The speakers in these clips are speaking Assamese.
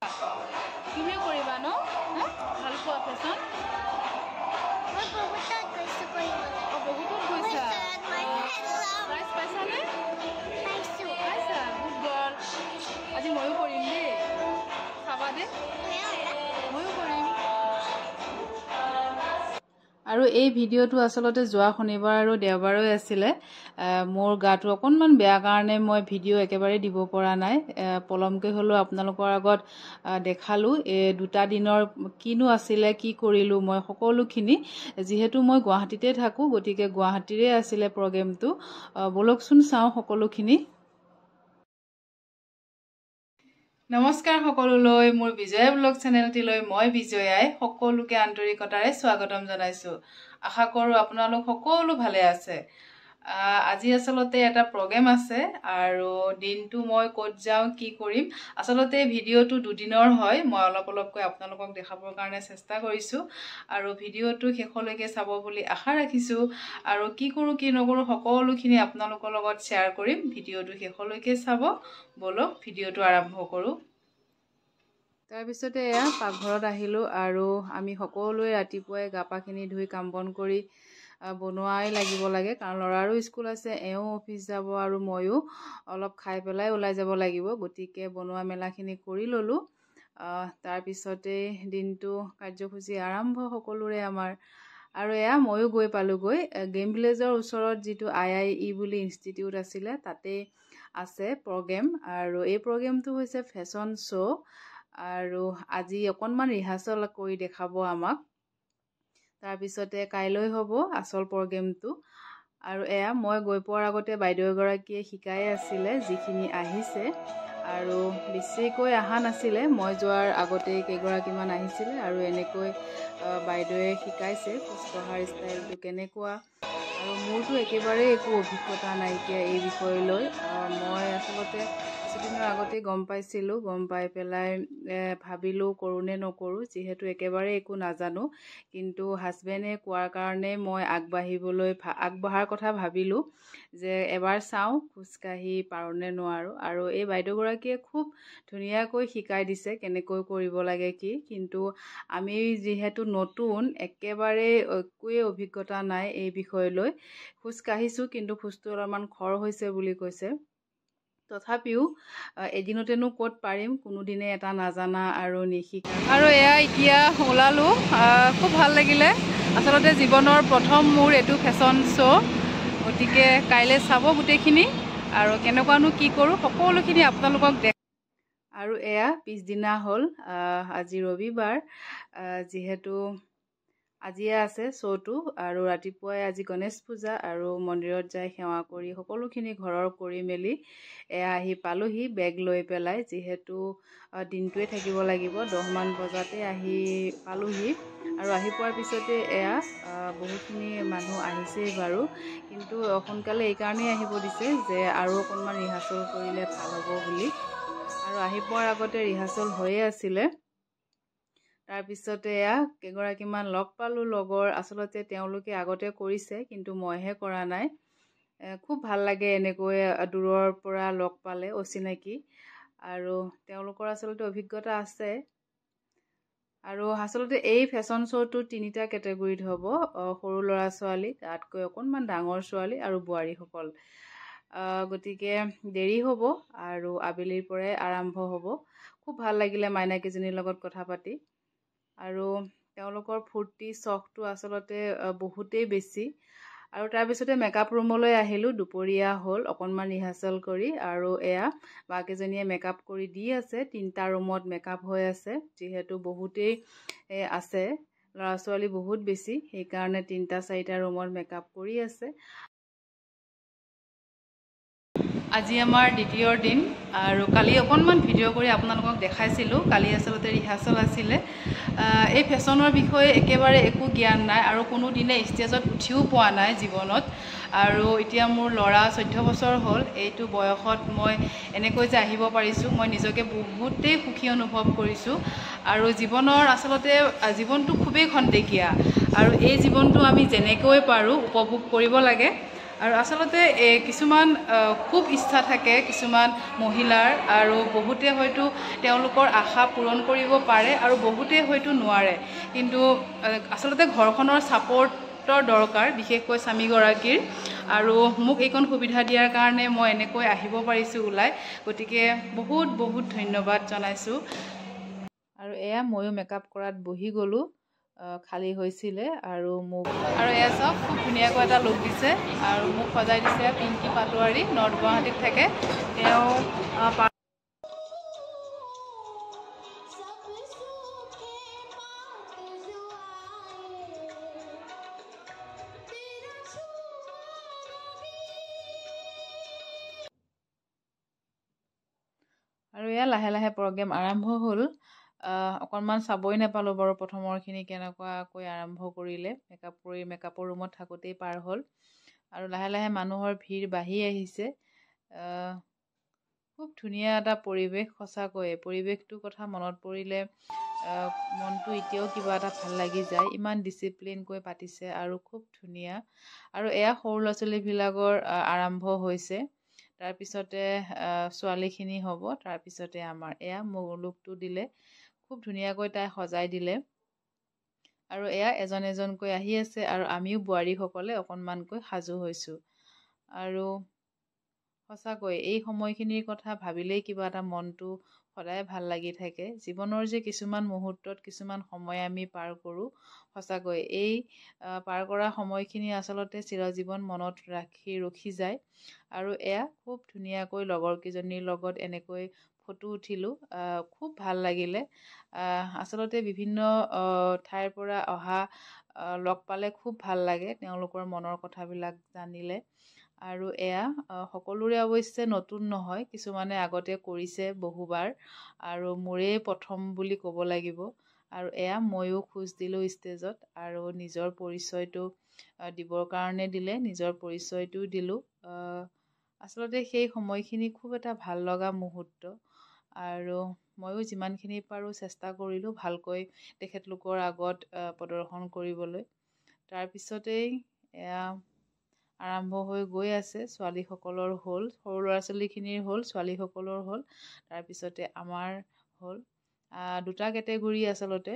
তুমিও কৰিবা ন? ভাল পোৱা ফেশ্বন? মই বহুতত গৈছোঁ কৰিবলৈ। অঁ, বহুতত গৈছা? প্ৰাইজ পাইছানে? পাইছোঁ। পাইছা, গুড গাৰ্ল। আজি ময়ো কৰিম দেই, চাবা দেই, ময়ো কৰিম। আৰু এই ভিডিঅ'টো আচলতে যোৱা শনিবাৰ আৰু দেওবাৰেও আছিলে। মোৰ গাটো অকণমান বেয়া কাৰণে মই ভিডিঅ' একেবাৰে দিব পৰা নাই। পলমকৈ হ'লেও আপোনালোকৰ আগত দেখালোঁ এই দুটা দিনৰ কিনো আছিলে, কি কৰিলোঁ মই সকলোখিনি। যিহেতু মই গুৱাহাটীতে থাকোঁ, গতিকে গুৱাহাটীৰে আছিলে প্ৰগ্ৰেমটো। ব'লকচোন চাওঁ সকলোখিনি। নমস্কাৰ সকলোলৈ, মোৰ বিজয়া ব্লগ চেনেলটিলৈ মই বিজয়াই সকলোকে আন্তৰিকতাৰে স্বাগতম জনাইছোঁ। আশা কৰোঁ আপোনালোক সকলো ভালে আছে। আজি আচলতে এটা প্ৰগ্ৰেম আছে আৰু দিনটো মই ক'ত যাওঁ, কি কৰিম, আচলতে ভিডিঅ'টো দুদিনৰ হয়। মই অলপ অলপকৈ আপোনালোকক দেখাবৰ কাৰণে চেষ্টা কৰিছোঁ আৰু ভিডিঅ'টো শেষলৈকে চাব বুলি আশা ৰাখিছোঁ। আৰু কি কৰোঁ কি নকৰোঁ সকলোখিনি আপোনালোকৰ লগত শ্বেয়াৰ কৰিম, ভিডিঅ'টো শেষলৈকে চাব। ব'লক ভিডিঅ'টো আৰম্ভ কৰোঁ। তাৰপিছতে এয়া পাকঘৰত আহিলোঁ আৰু আমি সকলোৱে ৰাতিপুৱাই গা পাখিনি ধুই কাম বন কৰি বনোৱাই লাগিব লাগে, কাৰণ ল'ৰাৰো স্কুল আছে, এওঁ অফিচ যাব আৰু ময়ো অলপ খাই পেলাই ওলাই যাব লাগিব। গতিকে বনোৱা মেলাখিনি কৰি ল'লোঁ। তাৰপিছতেই দিনটো কাৰ্যসূচী আৰম্ভ সকলোৰে আমাৰ। আৰু এয়া ময়ো গৈ পালোঁগৈ গেম ভিলেজৰ ওচৰত যিটো আই I E বুলি ইনষ্টিটিউট আছিলে, তাতেই আছে প্ৰগ্ৰেম। আৰু এই প্ৰগ্ৰেমটো হৈছে ফেশ্বন শ্ব' আৰু আজি অকণমান ৰিহাৰ্চেল কৰি দেখাব আমাক। তাৰপিছতে কাইলৈ হ'ব আচল প্ৰগ্ৰেমটো। আৰু এয়া মই গৈ পোৱাৰ আগতে বাইদেউ এগৰাকীয়ে শিকাই আছিলে যিখিনি আহিছে, আৰু বেছিকৈ অহা নাছিলে, মই যোৱাৰ আগতেই কেইগৰাকীমান আহিছিলে। আৰু এনেকৈ বাইদেৱে শিকাইছে খোজকঢ়াৰ ষ্টাইলটো কেনেকুৱা। আৰু মোৰতো একেবাৰেই একো অভিজ্ঞতা নাইকিয়া এই বিষয়লৈ। মই আচলতে কিছুদিনৰ আগতেই গম পাইছিলোঁ, গম পাই পেলাই ভাবিলোঁ কৰোঁ নে নকৰোঁ, যিহেতু একেবাৰে একো নাজানো। কিন্তু হাজবেণ্ডে কোৱাৰ কাৰণে মই আগবঢ়াৰ কথা ভাবিলোঁ যে এবাৰ চাওঁ খোজকাঢ়ি পাৰোঁ নে নোৱাৰোঁ। আৰু এই বাইদেউগৰাকীয়ে খুব ধুনীয়াকৈ শিকাই দিছে কেনেকৈ কৰিব লাগে কি। কিন্তু আমি যিহেতু নতুন, একেবাৰে একোৱেই অভিজ্ঞতা নাই এই বিষয়লৈ। খোজ কাঢ়িছোঁ কিন্তু খোজটো অলপমান খৰ হৈছে বুলি কৈছে। তথাপিও এদিনতেনো ক'ত পাৰিম, কোনোদিনে এটা নাজানা আৰু নিশিকা। আৰু এয়া এতিয়া ওলালোঁ, খুব ভাল লাগিলে। আচলতে জীৱনৰ প্ৰথম মোৰ এইটো ফেশ্বন শ্ব', গতিকে কাইলৈ চাব গোটেইখিনি আৰু কেনেকুৱানো কি কৰোঁ সকলোখিনি আপোনালোকক দেখ। আৰু এয়া পিছদিনা হ'ল, আজি ৰবিবাৰ, যিহেতু আজিয়ে আছে শ্ব'টো। আৰু ৰাতিপুৱাই আজি গণেশ পূজা আৰু মন্দিৰত যাই সেৱা কৰি সকলোখিনি ঘৰৰ কৰি মেলি এয়া আহি পালোহি বেগ লৈ পেলাই, যিহেতু দিনটোৱে থাকিব লাগিব। 10মান বজাতে আহি পালোহি। আৰু আহি পোৱাৰ পিছতে এয়া বহুতখিনি মানুহ আহিছেই বাৰু, কিন্তু সোনকালে এইকাৰণেই আহিব দিছে যে আৰু অকণমান ৰিহাৰ্চেল কৰিলে ভাল হ'ব বুলি। আৰু আহি পোৱাৰ আগতে ৰিহাৰ্চেল হৈয়ে আছিলে। তাৰপিছতে এয়া কেইগৰাকীমান লগ পালোঁ লগৰ, আচলতে তেওঁলোকে আগতে কৰিছে কিন্তু মইহে কৰা নাই। খুব ভাল লাগে এনেকৈ দূৰৰ পৰা লগ পালে অচিনাকি, আৰু তেওঁলোকৰ আচলতে অভিজ্ঞতা আছে। আৰু আচলতে এই ফেশ্বন শ্ব'টো 3টা কেটেগৰীত হ'ব, সৰু ল'ৰা ছোৱালী, তাতকৈ অকণমান ডাঙৰ ছোৱালী আৰু বোৱাৰীসকল। গতিকে দেৰি হ'ব আৰু আবেলিৰ পৰাই আৰম্ভ হ'ব। খুব ভাল লাগিলে মাইনাকেইজনীৰ লগত কথা পাতি, আৰু তেওঁলোকৰ ফূৰ্তি চখটো আচলতে বহুতেই বেছি। আৰু তাৰপিছতে মেকআপ ৰুমলৈ আহিলোঁ, দুপৰীয়া হ'ল, অকণমান ৰিহাৰ্চেল কৰি। আৰু এয়া বাকেইজনীয়ে মেকআপ কৰি দি আছে, 3টা ৰুমত মেকআপ হৈ আছে, যিহেতু বহুতেই আছে ল'ৰা ছোৱালী বহুত বেছি, সেইকাৰণে 3-4টা ৰুমত মেকআপ কৰি আছে। আজি আমাৰ দ্বিতীয় দিন আৰু কালি অকণমান ভিডিঅ' কৰি আপোনালোকক দেখাইছিলোঁ। কালি আচলতে ৰিহাৰ্চেল আছিলে। এই ফেশ্বনৰ বিষয়ে একেবাৰে একো জ্ঞান নাই আৰু কোনোদিনে ষ্টেজত উঠিও পোৱা নাই জীৱনত। আৰু এতিয়া মোৰ ল'ৰা 14 বছৰ হ'ল, এইটো বয়সত মই এনেকৈ যে আহিব পাৰিছোঁ, মই নিজকে বহুতেই সুখী অনুভৱ কৰিছোঁ। আৰু জীৱনৰ আচলতে জীৱনটো খুবেই খন্তেকীয়া আৰু এই জীৱনটো আমি যেনেকৈ পাৰোঁ উপভোগ কৰিব লাগে। আৰু আচলতে কিছুমান খুব ইচ্ছা থাকে কিছুমান মহিলাৰ, আৰু বহুতে হয়তো তেওঁলোকৰ আশা পূৰণ কৰিব পাৰে আৰু বহুতে হয়তো নোৱাৰে। কিন্তু আচলতে ঘৰখনৰ ছাপৰ্টৰ দৰকাৰ, বিশেষকৈ স্বামীগৰাকীৰ। আৰু মোক এইকণ সুবিধা দিয়াৰ কাৰণে মই এনেকৈ আহিব পাৰিছোঁ ওলাই, গতিকে বহুত বহুত ধন্যবাদ জনাইছোঁ। আৰু এয়া ময়ো মেকআপ কৰাত বহি গ'লোঁ, খালী হৈছিলে আৰু মোক আৰু এয়া চাওক খুব ধুনীয়াকৈ এটা লুক দিছে আৰু মোক সজাই দিছে পিংকি পাটোৱাৰী, নৰ্থ গুৱাহাটীত থাকে তেওঁ। আৰু এয়া লাহে লাহে প্ৰগ্ৰেম আৰম্ভ হ'ল। অকণমান চাবই নাপালোঁ বাৰু প্ৰথমৰখিনি কেনেকুৱাকৈ আৰম্ভ কৰিলে, মেকআপ কৰি মেকআপৰ ৰুমত থাকোঁতেই পাৰ হ'ল। আৰু লাহে লাহে মানুহৰ ভিৰ বাঢ়ি আহিছে। খুব ধুনীয়া এটা পৰিৱেশ, সঁচাকৈয়ে পৰিৱেশটোৰ কথা মনত পৰিলে মনটো এতিয়াও কিবা এটা ভাল লাগি যায়। ইমান ডিচিপ্লিনকৈ পাতিছে আৰু খুব ধুনীয়া। আৰু এয়া সৰু ল'ৰা ছোৱালীবিলাকৰ আৰম্ভ হৈছে, তাৰপিছতে ছোৱালীখিনি হ'ব, তাৰপিছতে আমাৰ এয়া মোৰ লুকটো দিলে, খুব ধুনীয়াকৈ তাই সজাই দিলে। আৰু এয়া এজন এজনকৈ আহি আছে আৰু আমিও বোৱাৰীসকলে অকণমানকৈ সাজু হৈছোঁ। আৰু সঁচাকৈ এই সময়খিনিৰ কথা ভাবিলেই কিবা এটা মনটো সদায় ভাল লাগি থাকে। জীৱনৰ যে কিছুমান মুহূৰ্তত কিছুমান সময় আমি পাৰ কৰোঁ, সঁচাকৈ এই পাৰ কৰা সময়খিনি আচলতে চিৰজীৱন মনত ৰখি যায়। আৰু এয়া খুব ধুনীয়াকৈ লগৰকেইজনীৰ লগত এনেকৈ ফটো উঠিলোঁ, খুব ভাল লাগিলে। আচলতে বিভিন্ন ঠাইৰ পৰা অহা লগ পালে খুব ভাল লাগে, তেওঁলোকৰ মনৰ কথাবিলাক জানিলে। আৰু এয়া সকলোৰে অৱশ্যে নতুন নহয়, কিছুমানে আগতে কৰিছে বহুবাৰ আৰু মোৰেই প্ৰথম বুলি ক'ব লাগিব। আৰু এয়া ময়ো খোজ দিলোঁ ষ্টেজত আৰু নিজৰ পৰিচয়টো দিবৰ কাৰণে দিলে, নিজৰ পৰিচয়টোও দিলোঁ। আচলতে সেই সময়খিনি খুব এটা ভাল লগা মুহূৰ্ত আৰু ময়ো যিমানখিনি পাৰোঁ চেষ্টা কৰিলোঁ ভালকৈ তেখেতলোকৰ আগত প্ৰদৰ্শন কৰিবলৈ। তাৰপিছতেই এয়া আৰম্ভ হৈ গৈ আছে, ছোৱালীসকলৰ হ'ল, সৰু ল'ৰা ছোৱালীখিনিৰ হ'ল, ছোৱালীসকলৰ হ'ল, তাৰপিছতে আমাৰ হ'ল। দুটা কেটেগৰী আচলতে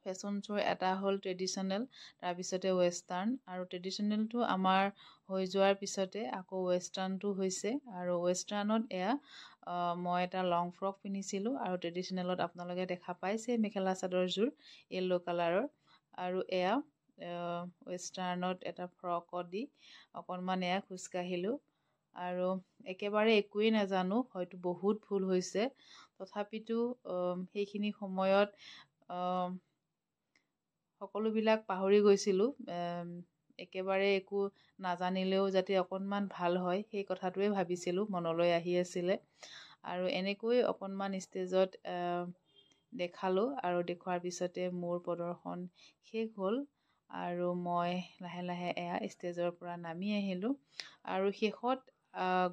ফেশ্বন শ্ব', এটা হ'ল ট্ৰেডিশ্যনেল, তাৰপিছতে ৱেষ্টাৰ্ণ। আৰু ট্ৰেডিশ্যনেলটো আমাৰ হৈ যোৱাৰ পিছতে আকৌ ৱেষ্টাৰ্ণটো হৈছে। আৰু ৱেষ্টাৰ্ণত এয়া মই এটা লং ফ্ৰক পিন্ধিছিলোঁ আৰু ট্ৰেডিশ্যনেলত আপোনালোকে দেখা পাইছে মেখেলা চাদৰযোৰ য়েল্ল' কালাৰৰ। আৰু এয়া ৱেষ্টাৰ্ণত এটা ফ্ৰকত দি অকণমান এয়া খোজকাঢ়িলোঁ। আৰু একেবাৰে একোৱেই নাজানো, হয়তো বহুত ভুল হৈছে, তথাপিতো সেইখিনি সময়ত সকলোবিলাক পাহৰি গৈছিলোঁ। একেবাৰে একো নাজানিলেও যাতে অকণমান ভাল হয় সেই কথাটোৱে ভাবিছিলোঁ, মনলৈ আহি আছিলে। আৰু এনেকৈ অকণমান ষ্টেজত দেখালোঁ আৰু দেখুৱাৰ পিছতে মোৰ প্ৰদৰ্শন শেষ হ'ল আৰু মই লাহে লাহে এয়া ষ্টেজৰ পৰা নামি আহিলোঁ। আৰু শেষত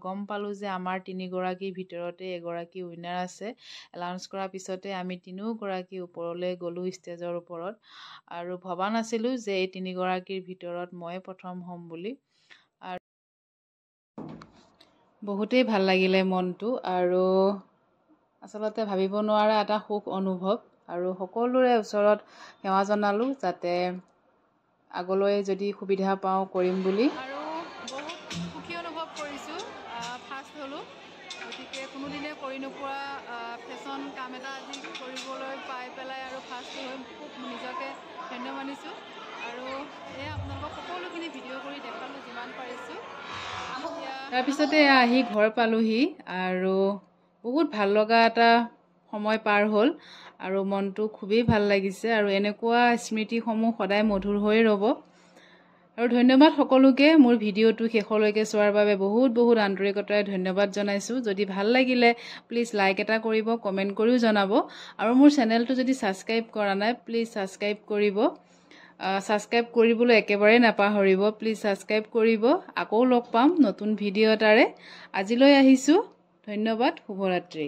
গম পালোঁ যে আমাৰ তিনিগৰাকীৰ ভিতৰতে এগৰাকী উইনাৰ আছে। এনাউন্স কৰাৰ পিছতে আমি তিনিওগৰাকী ওপৰলৈ গ'লোঁ ষ্টেজৰ ওপৰত আৰু ভবা নাছিলোঁ যে এই তিনিগৰাকীৰ ভিতৰত মই প্ৰথম হ'ম বুলি। আৰু বহুতেই ভাল লাগিলে মনটো আৰু আচলতে ভাবিব নোৱাৰা এটা সুখ অনুভৱ। আৰু সকলোৰে ওচৰত সেৱা জনালোঁ যাতে আগলৈ যদি সুবিধা পাওঁ কৰিম বুলি। আৰু বহুত সুখী অনুভৱ কৰিছোঁ, ফাৰ্ষ্ট হ'লোঁ, গতিকে কোনোদিনে কৰি নোপোৱা ফেশ্বন কাম এটা আজি কৰিবলৈ পাই পেলাই আৰু ফাৰ্ষ্ট হৈ খুব নিজকে ধন্য মানিছোঁ। আৰু এয়া আপোনালোকক সকলোখিনি ভিডিঅ' কৰি দেখালোঁ যিমান পাৰিছোঁ। তাৰপিছতে এয়া আহি ঘৰ পালোহি আৰু বহুত ভাল লগা এটা সময় পাৰ হ'ল আৰু মনটো খুবেই ভাল লাগিছে। আৰু এনেকুৱা স্মৃতিসমূহ সদায় মধুৰ হৈ ৰ'ব। আৰু ধন্যবাদ সকলোকে মোৰ ভিডিঅ'টো শেষলৈকে চোৱাৰ বাবে বহুত বহুত আন্তৰিকতাৰে ধন্যবাদ জনাইছোঁ। যদি ভাল লাগিলে প্লিজ লাইক এটা কৰিব, কমেণ্ট কৰিও জনাব। আৰু মোৰ চেনেলটো যদি ছাবস্ক্ৰাইব কৰা নাই প্লিজ ছাবস্ক্ৰাইব কৰিব, ছাবস্ক্ৰাইব কৰিবলৈ একেবাৰে নাপাহৰিব, প্লিজ ছাবস্ক্ৰাইব কৰিব। আকৌ লগ পাম নতুন ভিডিঅ' এটাৰে। আজিলৈ আহিছোঁ, ধন্যবাদ, শুভৰাত্ৰি।